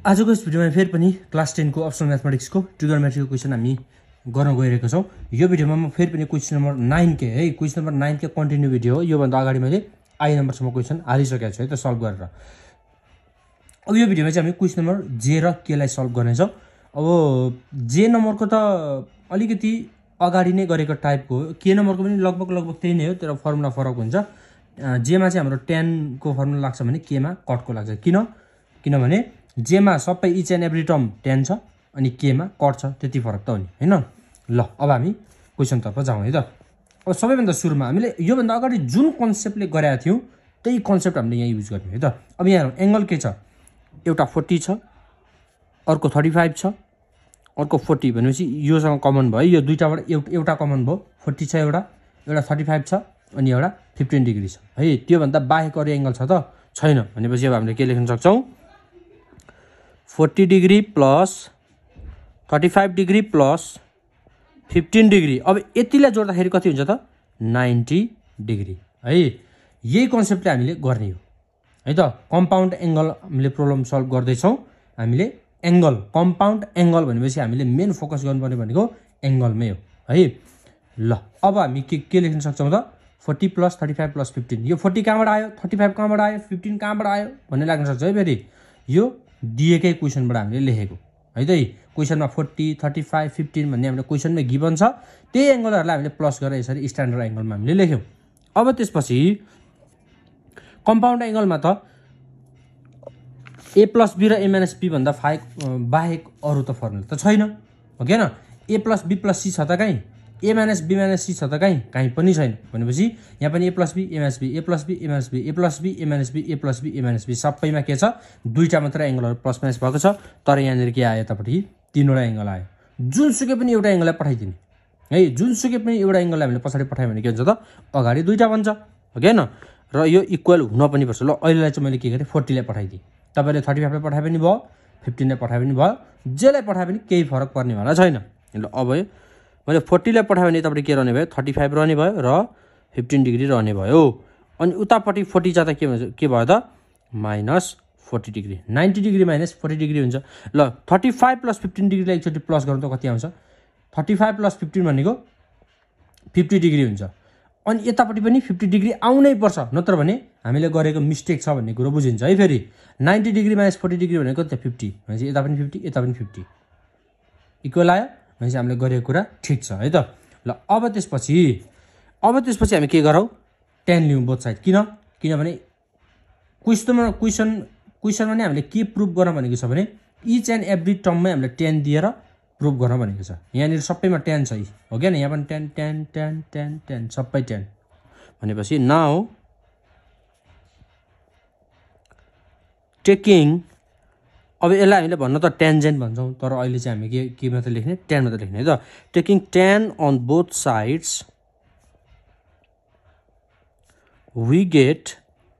आजको यस भिडियोमा फेरि पनि क्लास 10 को अप्सनल म्याथमेटिक्सको ट्रिगोनोमेट्रीको क्वेसन हामी गर्न गइरहेको छौं। यो भिडियोमा म फेरि पनि क्वेसन नम्बर 9 के है क्वेसन नम्बर 9 के कन्टिन्यू भिडियो हो। यो भन्दा अगाडि मैले आई नम्बरसम्म क्वेसन हालिसकेको छु है त सल्भ गरेर। अब यो भिडियोमा चाहिँ हामी क्वेसन नम्बर जे र के लाई सल्भ गर्ने छौं। अब जे नम्बरको त अलिकति अगाडि नै गरेको टाइपको हो, के नम्बरको पनि लगभग त्यही नै हो, तर फर्मुला फरक हुन्छ। जे मा चाहिँ हाम्रो 10 को फर्मुला लाग्छ भने के मा कट को लाग्छ। किनभने जे मा सबै इच एन्ड एभ्री टर्म 10 छ अनि के मा कट छ, त्यति फरक त हो नि हैन। ल अब हामी क्वेसन तर्फ जाउँ है त। अब सबैभन्दा सुरुमा हामीले यो भन्दा अगाडि जुन कन्सेप्टले गरेका थियौ त्यही कन्सेप्ट हामीले यहाँ युज गर्ने है त। अब यहाँ एंगल के छ, एउटा 40 छ, अर्को 35 छ, अर्को 40 भनेपछि योसँग कमन भयो, यो दुईटाबाट एउटा कमन भयो, 40 छ एउटा 35 छ अनि एउटा 15 डिग्री छ है। त्यो भन्दा बाहेक अरु एंगल छ त छैन भनेपछि अब हामीले के लेख्न सक्छौं, 40 degree plus 35 degree plus 15 degree. अब यतिलाई जोड्दाखेरि कति हुन्छ त 90 डिग्री है। यही कन्सेप्टले हामीले गर्ने हो है त। कम्पाउन्ड एंगल हामीले प्रब्लम सल्भ गर्दै छौं। हामीले एंगल कम्पाउन्ड एंगल भनेपछि हामीले मेन फोकस गर्नुपर्ने भनेको एंगलमै हो है। ल अब हामी के लेख्न सक्छौं त 40 प्लस 35 प्लस 15। यो 40 कहाँबाट आयो, 35 कहाँबाट आयो, 15 कहाँबाट आयो भन्ने लाग्न सक्छ है। फेरि यो दिएकै क्वेसनबाट हामीले लेखेको है त। क्वेसनमा 40 35 15 भन्ने हाम्रो क्वेसनमै गिभन छ। त्यही एंगलहरुलाई हामीले प्लस गरेर यसरी स्ट्यान्डर्ड एंगलमा हामीले लेख्यौं। अब त्यसपछि कम्पाउन्ड एंगलमा त a प्लस b र a माइनस b भन्दा बाहेक अरु त फर्मुला त छैन हो के न। a plus b plus c छ त कहीं, a minus b minus c छ त कहीं पनि छैन भनेपछि यहाँ पनि a plus b a minus b a plus b a minus b a plus b a minus b a plus b a minus b सबैमा के छ, दुईटा मात्र एंगलहरु प्लस माइनस भएको छ। तर यहाँनिर के आयो यतापटि तीनवटा एंगल आयो। जुनसुकै पनि एउटा एंगललाई पठाइदिने है। जुनसुकै पनि एउटा एंगललाई हामीले पछाडी पठायो भने के हुन्छ त अगाडि दुईटा बन्छ हो के न। र यो इक्वल हुन पनि पर्छ। ल अहिलेलाई चाहिँ मैले के गरे 40 लाई पठाइदिए, तपाईले 35 लाई पठाए पनि भयो, 15 लाई पठाए पनि भयो, जेलाई पठाए पनि केही फरक पर्ने वाला छैन। ल अब मैले 40 लाई पठाए भने यतापटि के रहने भयो 35 रहने भयो र 15 डिग्री रहने भयो। अनि उतापटि 40 जाँदा के भयो त minus 40 degree, 90 degree minus 40 degree हुन्छ। ल 35 प्लस 15 डिग्रीलाई एकचोटि प्लस गर्नु त कति आउँछ, 35 प्लस 15 भनेको 50 डिग्री हुन्छ। अनि यतापटि पनि 50 डिग्री आउनै पर्छ, नत्र भने हामीले गरेको मिस्टेक छ भन्ने कुरो बुझिन्छ है। फेरि 90 डिग्री माइनस 40 डिग्री भनेको त 50 भनेपछि यता पनि 50 यता पनि 50 इक्वल आयो भनेपछि हामीले गरेको कुरा ठीक छ है त। ल अब त्यसपछि हामी के गरौँ, 10 लियौं बोथ साइड। किनभने क्वेसनमा नै हामीले के प्रुफ गर्न भनेको छ भने इच एन्ड एभ्री टर्ममै हामीले 10 दिएर प्रुफ गर्न भनेको छ। यहाँनिर सबैमा 10 छ हो के न, यहाँ पनि 10 10 10 10 10 सबै 10 भनेपछि नाउ टेकिङ, अब यसलाई हामीले भन्न त टेन्जेन्ट भन्छौं, तर अहिले चाहिँ हामी के मात्र लेख्ने 10 मात्र लेख्ने है त। Taking 10 on both sides we get,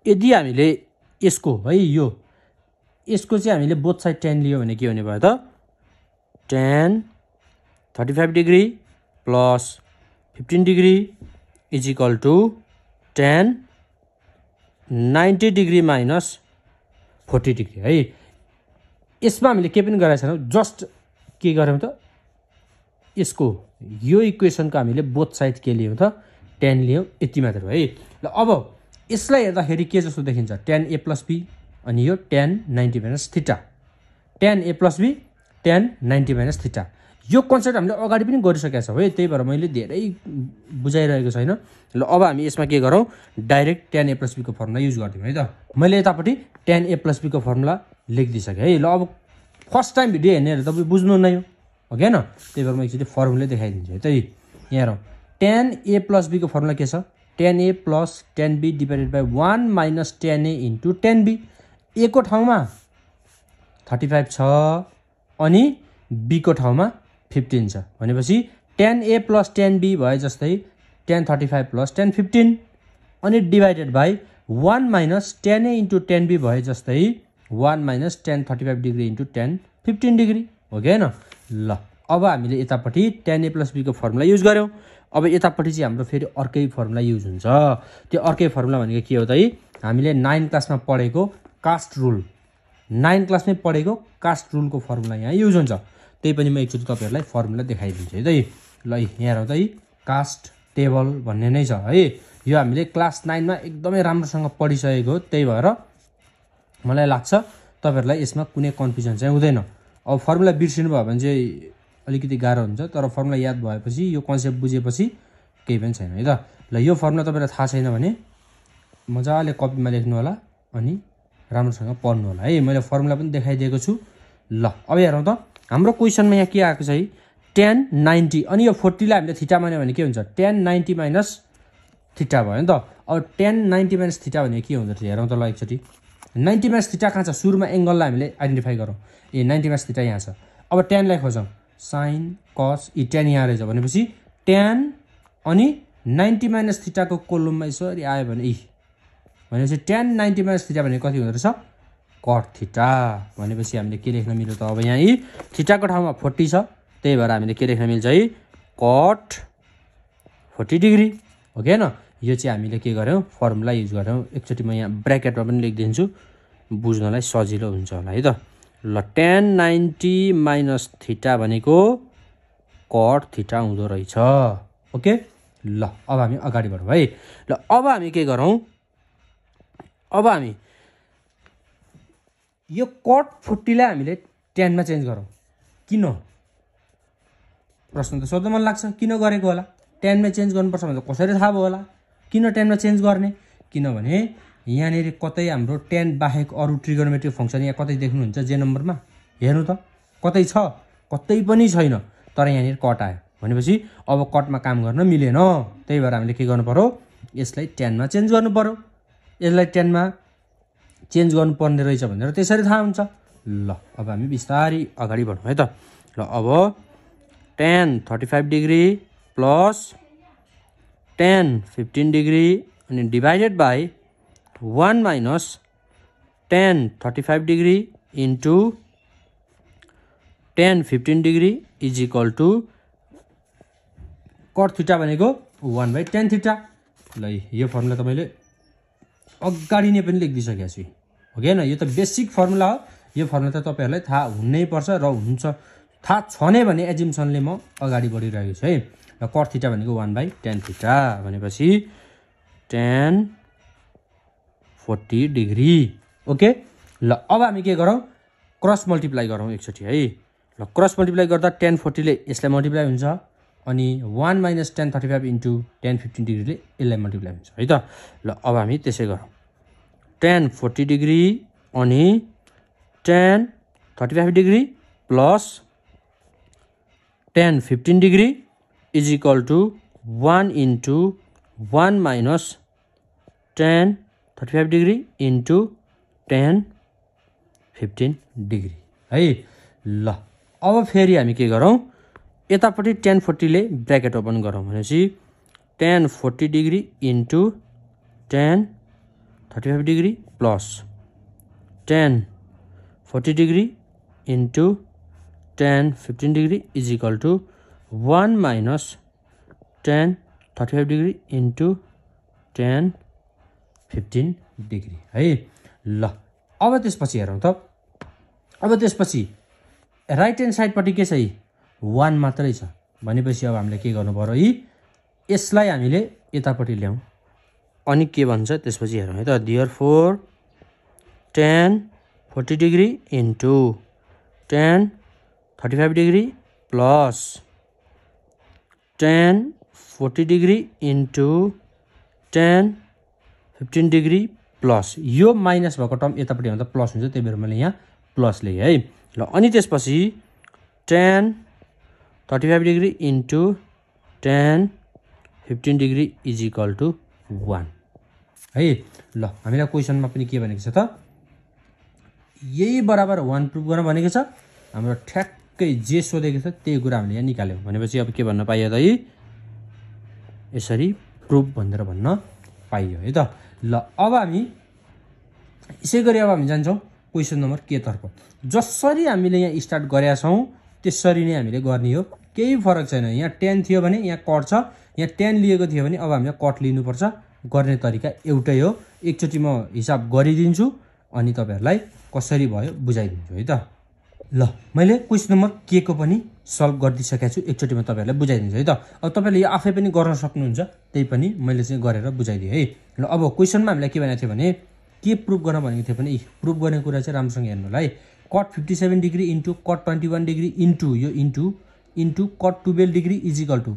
यदि हामीले यसको है यसको चाहिँ हामीले बोथ साइड 10 लियो भने के हुने भयो त 10 35 degree plus 15 degree is equal to 10 90 degree minus 40 degree है। यसमा हामीले के पनि गरेका छैनौं, जस्ट के गर्यौं त यसको यो इक्वेसनको हामीले बोथ साइड के लियौं त 10 लियौं, यति मात्र हो है। ल अब यसलाई हेर्दाखेरि के जस्तो देखिन्छ 10 a प्लस b अनि यो 10 90 minus theta, 10 a plus b 10 90 minus theta. यो कन्सेप्ट हामीले अगाडि पनि गरिसकेका छौं है, त्यही भएर मैले धेरै बुझाइरहेको छैन। ल अब हामी यसमा के गरौँ, डाइरेक्ट 10 a प्लस b को फर्मुला युज गर्दियौँ है त। मैले यतापटि 10 a प्लस b को फर्मुला लेखिदिसकेँ है। ल अब फर्स्ट टाइम भिडियो हेर्नेहरु तपाईँ बुझ्नु नै हो के न, त्यही भएर म एकचोटि फर्मुला देखाइदिन्छु है त। यहाँ हेरौँ 10 a प्लस b को फर्मुला के छ, 10 a plus 10 b divided by 1 minus 10 a into 10 b। a को ठाउँमा 35 छ अनि b को ठाउँमा 15 छ भनेपछि 10 a प्लस 10 b भए जस्तै 10 35 प्लस 10 15 अनि divided by 1 minus 10 a into 10 b भए जस्तै 1 माइनस 10 35 डिग्री इन्टु 10 15 डिग्री हो के न। ल अब हामीले यतापट्टि 10 a प्लस b को फर्मुला युज गर्यौं। अब यतापट्टि चाहिँ हाम्रो फेरि अर्कै फर्मुला युज हुन्छ। त्यो अर्कै फर्मुला भनेको के हो त, हामीले 9 क्लासमा पढेको कास्ट रुल 9 क्लासमै पढेको कास्ट रुलको फर्मुला यहाँ युज हुन्छ। त्यही पनि म एकचोटि तपाईहरुलाई फर्मुला देखाइदिन्छु है त। ल यहाँ हेरौँ त, कास्ट टेबल भन्ने नै छ है। यो हामीले क्लास 9 मा एकदमै राम्रोसँग पढिसकेको हो, त्यही भएर मलाई लाग्छ तपाईहरुलाई यसमा कुनै कन्फ्युजन चाहिँ हुँदैन। अब फर्मुला बिर्सिनु भयो भने चाहिँ अलिकति गाह्रो हुन्छ, तर फर्मुला याद भएपछि यो कन्सेप्ट बुझेपछि केही पनि छैन है त। ल यो फर्मुला तपाईहरुलाई थाहा छैन भने मजाले कपीमा लेख्नु होला अनि राम्रोसँग पढ्नु होला है। मैले फर्मुला पनि देखाइदिएको छु। ल अब हेरौँ त, हाम्रो क्वेशनमा यहाँ के आएको छ है, tan 90 अनि यो 40 लाई हामीले थीटा मान्यो भने के हुन्छ, tan 90 माइनस थीटा भयो नि त। अब tan 90 माइनस थीटा भने के हुन्छ हेरौँ त। ल एकचोटि 90 माइनस थीटा कहाँ छ, सुरुमा एंगललाई हामीले आइडेन्टिफाई गरौँ। ए 90 माइनस थीटा यहाँ छ। अब tan लाई खोजौँ, sin cos e tan यहाँ रहेछ भनेपछि tan अनि 90 माइनस थीटा को कोलममा यसरी आयो भने भनेपछि tan 90 माइनस थीटा भने कति हुँदो रहेछ, cot थीटा। भनेपछि हामीले के लेख्न मिल्यो त, अब यहाँ थीटा को ठाउँमा 40 छ, त्यही भएर हामीले के लेख्न मिल्छ है, cot 40 डिग्री हो के हैन। यो चाहिँ हामीले के गर्यौं, फर्मुला युज गर्यौं। एकचोटि म यहाँ ब्र्याकेटमा पनि लेखिदिन्छु, बुझ्नलाई सजिलो हुन्छ होला है त। ल tan 90 माइनस थीटा भनेको cot थीटा हुँदो रहेछ। ओके, ल अब हामी अगाडि बढौँ है। ल अब हामी के गरौँ, अब हामी यो cot 40 लाई हामीले tan मा चेन्ज गरौँ। किन प्रश्न त सोध्न मन लाग्छ, किन गरेको होला, tan मा चेन्ज गर्नुपर्छ भने कसरी थाहा भयो होला, किन tan मा चेन्ज गर्ने। किनभने यहाँनेरि कतै हाम्रो tan बाहेक अरु ट्रिगोनोमेट्रिक फंक्सन यहाँ कतै देख्नुहुन्छ जे नम्बरमा, हेर्नु त कतै छ, कतै पनि छैन, तर यहाँनेरि कट आयो भनेपछि अब कटमा काम गर्न मिलेन। त्यही भएर हामीले के गर्नु पर्यो, यसलाई tan मा चेन्ज गर्नु पर्यो। यसलाई tan मा चेन्ज गर्नु पर्ने रहेछ भनेर त्यसरी थाहा हुन्छ। ल अब हामी बिस्तारै अगाडि बढौँ है त। ल अब tan 35 डिग्री प्लस tan 15 डिग्री अनि divided by 1 minus tan 35 degree into tan 15 degree is equal to cot theta भनेको 1/tan थीटा। ल यो फर्मुला त मैले अगाडि नै पनि लेखिदिसकेको छु हो के हैन। यो त बेसिक फर्मुला हो, यो फर्मुला त तपाईहरुलाई थाहा हुनै पर्छ र हुन्छ, थाहा छ नै भने एजम्पसनले म अगाडि बढिरहेको छु है। र cot थीटा भनेको 1/tan थीटा भनेपछि tan 40 डिग्री। ओके, ल अब हामी के गरौँ, क्रस मल्टिप्लाई गरौँ एकचोटि है। ल क्रस मल्टिप्लाई गर्दा tan 40 ले यसलाई मल्टिप्लाई हुन्छ अनि 1 माइनस tan 35 इन्टु tan 15 डिग्रीले यसलाई मल्टिप्लाई हुन्छ है त। ल अब हामी त्यसै गरौँ, tan 40 डिग्री अनि tan 35 degree plus tan 15 degree is equal to 1 into 1 minus tan 35 degree into tan 15 degree है। ल अब फेरि हामी के गरौँ, यतापट्टि tan 40 ले ब्र्याकेट ओपन गरौँ भनेपछि tan 40 degree into tan 35 degree plus tan 40 degree into tan 15 degree is equal to 1 minus tan 35 degree into tan 15 degree है। ल अब त्यसपछि हेरौँ त, अब त्यसपछि राइट ह्यान्ड साइडपट्टि के छ, 1 मात्रै छ भनेपछि अब हामीले के गर्नु पर्यो, यसलाई हामीले यतापट्टि ल्याउँ अनि के भन्छ त्यसपछि हेरौँ है त। Therefore tan 40 degree into tan 35 degree plus tan 40 degree into tan 15 degree plus यो माइनस भएको टर्म यतापट्टि आउँदा प्लस हुन्छ, त्यही भएर मैले यहाँ प्लस लेखेँ है। ल अनि त्यसपछि tan 35 degree into tan 15 degree is equal to 1 है। ल हामीलाई क्वेसनमा पनि के भनेको छ त, यही बराबर 1 प्रुभ गर्न भनेको छ। हाम्रो ठ्याक्कै जे सोधेको छ त्यही कुरा हामीले यहाँ निकाल्यौँ भनेपछि अब के भन्न पाइयो त, यसरी प्रुभ भनेर भन्न पाइयो है त। ल अब हामी यसै गरी अब हामी जान्छौँ क्वेसन नम्बर के तर्फ। जसरी हामीले यहाँ स्टार्ट गरेका छौँ त्यसरी नै हामीले गर्ने हो, केही फरक छैन। यहाँ tan थियो भने यहाँ cot छ, यहाँ tan लिएको थियो भने अब हामीले cot लिनुपर्छ। गर्ने तरिका एउटै हो, एकचोटि म हिसाब गरिदिन्छु अनि तपाईहरुलाई कसरी भयो बुझाइदिन्छु है त ल मैले क्वेशन नम्बर के को पनि सल्भ गर्दिसकेको छु एकचोटीमा तपाईहरुलाई बुझाइदिन्छु है त अब तपाईहरुले यो आफै पनि गर्न सक्नुहुन्छ त्यही पनि मैले चाहिँ गरेर बुझाइदिए है ल अब क्वेशनमा हामीलाई के भनेको थियो भने के प्रुफ गर्न भनेको थियो भने प्रुफ गर्ने कुरा चाहिँ राम्रोसँग हेर्नु होला है cot 57 degree into cot 21 degree into यो into cot 12 degree is equal to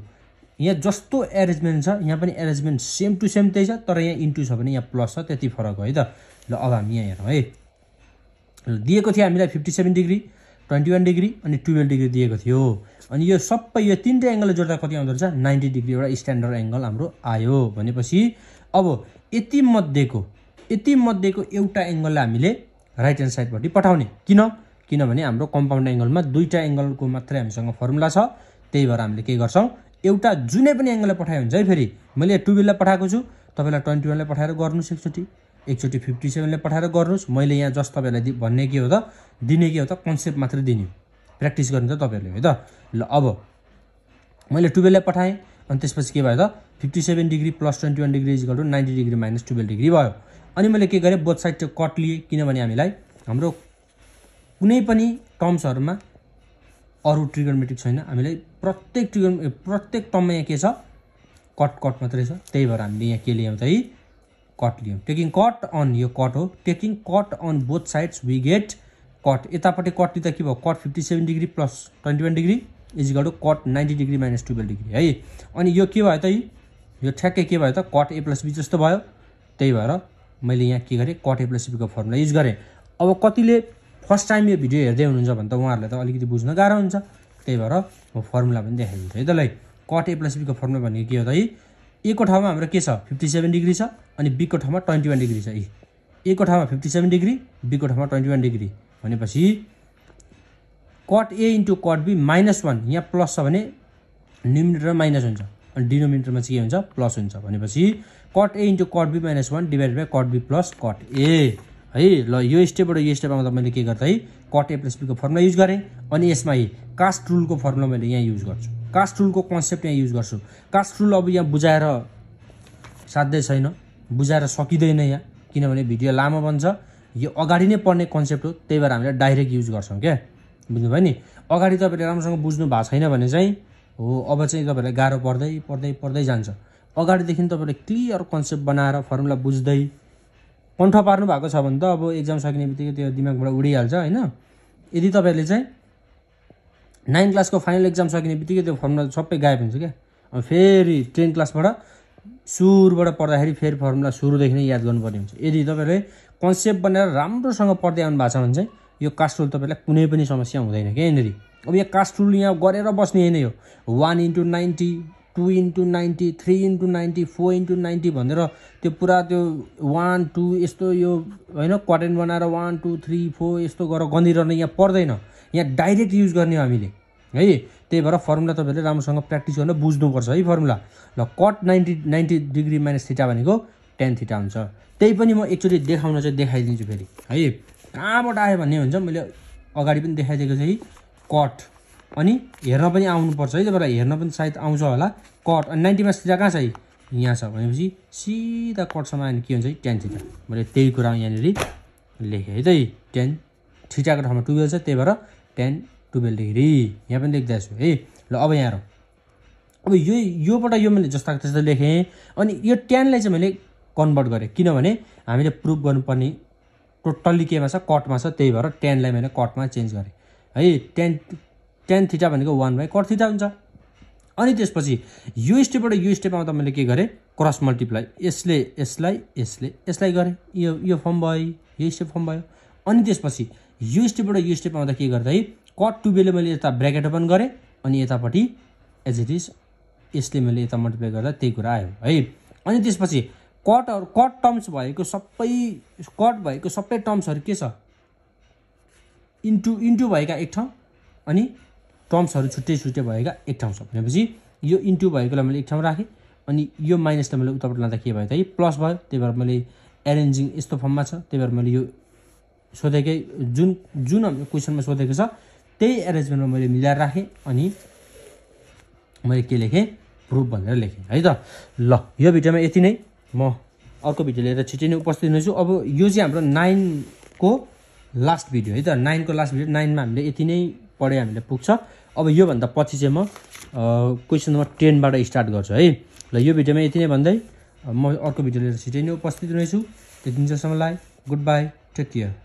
यहाँ जस्तो एरेन्जमेन्ट छ यहाँ पनि एरेन्जमेन्ट सेम टु सेम त्यही छ तर यहाँ इन्टु छ भने यहाँ प्लस छ त्यति फरक हो है त ल अब हामी यहाँ हेरौँ है दिएको थियो हामीलाई 57 डिग्री 21 डिग्री अनि 12 डिग्री दिएको थियो अनि यो सबै यो तीनटै एंगल जोड्दा कति आउँदो रहेछ 90 डिग्री एउटा स्ट्यान्डर्ड एंगल हाम्रो आयो भनेपछि अब यति मध्येको एउटा एंगललाई हामीले राइट ह्यान्ड साइडपट्टि पठाउने किनभने हाम्रो कम्पाउन्ड एंगलमा दुईटा एंगलको मात्रै हामीसँग फर्मुला छ त्यही भएर हामीले के गर्छौं एउटा जुनै पनि एंगललाई पठाए हुन्छ है फेरि मैले 12 लाई पठाएको छु तपाईलाई 21 लाई पठाएर गर्नुस् एकचोटी 57 लाई पठाएर गर्नुस् मैले यहाँ जस्ट तपाईलाई भन्ने के हो त दिने के हो त कन्सेप्ट मात्र दिने प्र्याक्टिस गर्नु त तपाईहरुले है त ल अब मैले 12 लाई पठाएँ अनि त्यसपछि के भयो त 57 degree plus 21 degree is equal to 90 degree minus 12 degree भयो अनि मैले के गरे बोथ साइड कट लिए किनभने हामीलाई हाम्रो कुनै पनि टर्म्सहरुमा अरु ट्रिगोनोमेट्रिक छैन हामीलाई प्रत्येक टर्ममा यहाँ के छ कट मात्रै छ त्यही भएर हामीले यहाँ के लियौं त कट लियौं टेकिङ कट अन यो कट हो taking cot on both sides we get cot यतापट्टि कट लिँदा के भयो cot 57 degree plus 21 degree is equal to cot 90 degree minus 12 degree है अनि यो के भयो त यो ठ्याक्कै के भयो त कट a + b जस्तो भयो त्यही भएर मैले यहाँ के गरे कट a + b को फर्मुला युज गरे अब कतिले फर्स्ट टाइम यो भिडियो हेर्दै हुनुहुन्छ भने त उहाँहरुलाई त अलिकति बुझ्न गाह्रो हुन्छ त्यही भएर म फर्मुला पनि देखाइदिन्छु है त ल कट a + b को फर्मुला भनेको के हो त a को ठाउँमा हाम्रो के छ 57 डिग्री छ अनि b को ठाउँमा 21 डिग्री छ a को ठाउँमा 57 डिग्री b को ठाउँमा 21 डिग्री भनेपछि cot a * cot b -1 यहाँ प्लस छ भने न्युमिनेटरमा माइनस हुन्छ अनि डिनोमिनेटरमा चाहिँ के हुन्छ प्लस हुन्छ भनेपछि cot a * cot b -1 divided by cot b + cot a है ल यो स्टेपबाट यो स्टेपमा त मैले के गर्दै cot a + b को फर्मुला युज गरे अनि यसमा कास्ट रुलको फर्मुला मैले यहाँ युज गर्छु कास्ट रुलको कन्सेप्ट यहाँ युज गर्छु कास्ट रुल अब यहाँ बुझाएर साध्यै छैन बुझाएर सकिदैन यहाँ किनभने भिडियो लामो बन्छ यो अगाडि नै पढ्ने कन्सेप्ट हो त्यही भएर हामीले डाइरेक्ट युज गर्छौं के बुझ्नुभयो नि अगाडि तपाईले राम्रोसँग बुझ्नु भएको छैन भने चाहिँ हो अब चाहिँ तपाईलाई गाह्रो पर्दै जान्छ अगाडिदेखि तपाईले क्लियर कन्सेप्ट बनाएर फर्मुला बुझ्दै कन्ठ पार्नु भएको छ भने त अब एक्जाम सकिनेबित्तिकै त्यो दिमागबाट उडिहाल्छ हैन यदि तपाईले चाहिँ 9 क्लासको फाइनल एक्जाम सकिनेबित्तिकै त्यो फर्मुला सबै गायब हुन्छ के अब फेरि 10 क्लासबाट सुरुबाट पढ्दाखेरि फेरि फर्मुला सुरुदेखि नै याद गर्नुपर्ने हुन्छ यदि तपाईले कन्सेप्ट बनाएर राम्रोसँग पढ्दै आउनु भएको छ भने चाहिँ यो कास्ट रुल तपाईलाई कुनै पनि समस्या हुँदैन के यिनरी अब यो कास्ट रुल यहाँ गरेर बस्ने हैन यो 1 * 90 2 * 90 3 * 90 4 * 90 भनेर त्यो पुरा त्यो 1 2 यस्तो यो हैन क्वाड्रेन्ट बनाएर 1 2 3 4 यस्तो गरेर गनिरहन यहाँ पर्दैन यहाँ डाइरेक्ट युज गर्ने हो हामीले है त्यही भएर फर्मुला तपाईले राम्रोसँग प्र्याक्टिस गर्न बुझ्नु पर्छ है फर्मुला ल cot 90 डिग्री माइनस थीटा भनेको tan थीटा हुन्छ त्यही पनि म एकचोटी देखाउन चाहिँ देखाइदिन्छु फेरि है कहाँबाट आयो भन्ने हुन्छ मैले अगाडि पनि देखाइदिएको थिएँ कट अनि हेर्न पनि आउनु पर्छ है तपाईलाई हेर्न पनि सायद आउँछ होला कट अनि 90 मा थीटा कहाँ छ यहाँ छ भनेपछि सिधा कटसम्म आयो के हुन्छ tan थीटा मैले त्यही कुरा यहाँनेरि लेखे है त tan थीटाको ठाउँमा 12 छ त्यही भएर tan 12 डिग्री यहाँ पनि लेख्दै छु है ल अब यहाँ हेरौँ अब योबाट यो मैले जस्ताको त्यस्तै लेखेँ अनि यो tan लाई चाहिँ मैले कन्भर्ट गरेँ किनभने हामीले प्रुफ गर्नुपर्ने टोटल्ली केमा छ कटमा छ त्यही भएर tan लाई मैले कटमा चेन्ज गरेँ है tan थीटा भनेको 1/cot थीटा हुन्छ अनि त्यसपछि यो स्टेपबाट यो स्टेपमा त मैले के गरेँ क्रस मल्टिप्लाई यसलाई गरेँ यो फर्म भयो यो स्टेप फर्म भयो अनि त्यसपछि यो स्टेपबाट यो स्टेपमा त के गर्दै cot 12 ले मैले यता ब्र्याकेट ओपन गरेँ अनि यतापट्टि एज इट इज यसले मैले यता मल्टिप्लाई गर्दा त्यही कुरा आयो है अनि त्यसपछि कट टर्म्स भएको सबै टर्म्सहरु के छ इन्टु भएका एक ठाउँ अनि टर्म्सहरु छुट्टै भएका एक ठाउँ छ भनेपछि यो इन्टु भएकोलाई मैले एक ठाउँ राखेँ अनि यो माइनसलाई मैले उताबाट लाँदा के भयो त प्लस भयो त्यही भएर मैले एरेन्जिङ यस्तो फर्ममा छ त्यही भएर मैले यो सोधेकै जुन हाम्रो क्वेशनमा सोधेको छ त्यही एरेन्जमेन्टमा मैले मिलाएर राखेँ अनि मैले के लेखेँ प्रुफ भनेर लेखेँ है त ल यो भिडियोमा यति नै म अर्को भिडियो लिएर छिटै नै उपस्थित हुनेछु अब यो चाहिँ हाम्रो को लास्ट भिडियो है त 9 को लास्ट भिडियो 9 मा हामीले यति नै पढे हामीले पुग्छ अब यो भन्दा पछि चाहिँ म क्वेशन नम्बर 10 बाट स्टार्ट गर्छु है ल यो भिडियोमा यति नै भन्दै म अर्को भिडियो लिएर छिटै नै उपस्थित हुनेछु त्यतिन्जेलसम्मलाई गुड बाई टेक केयर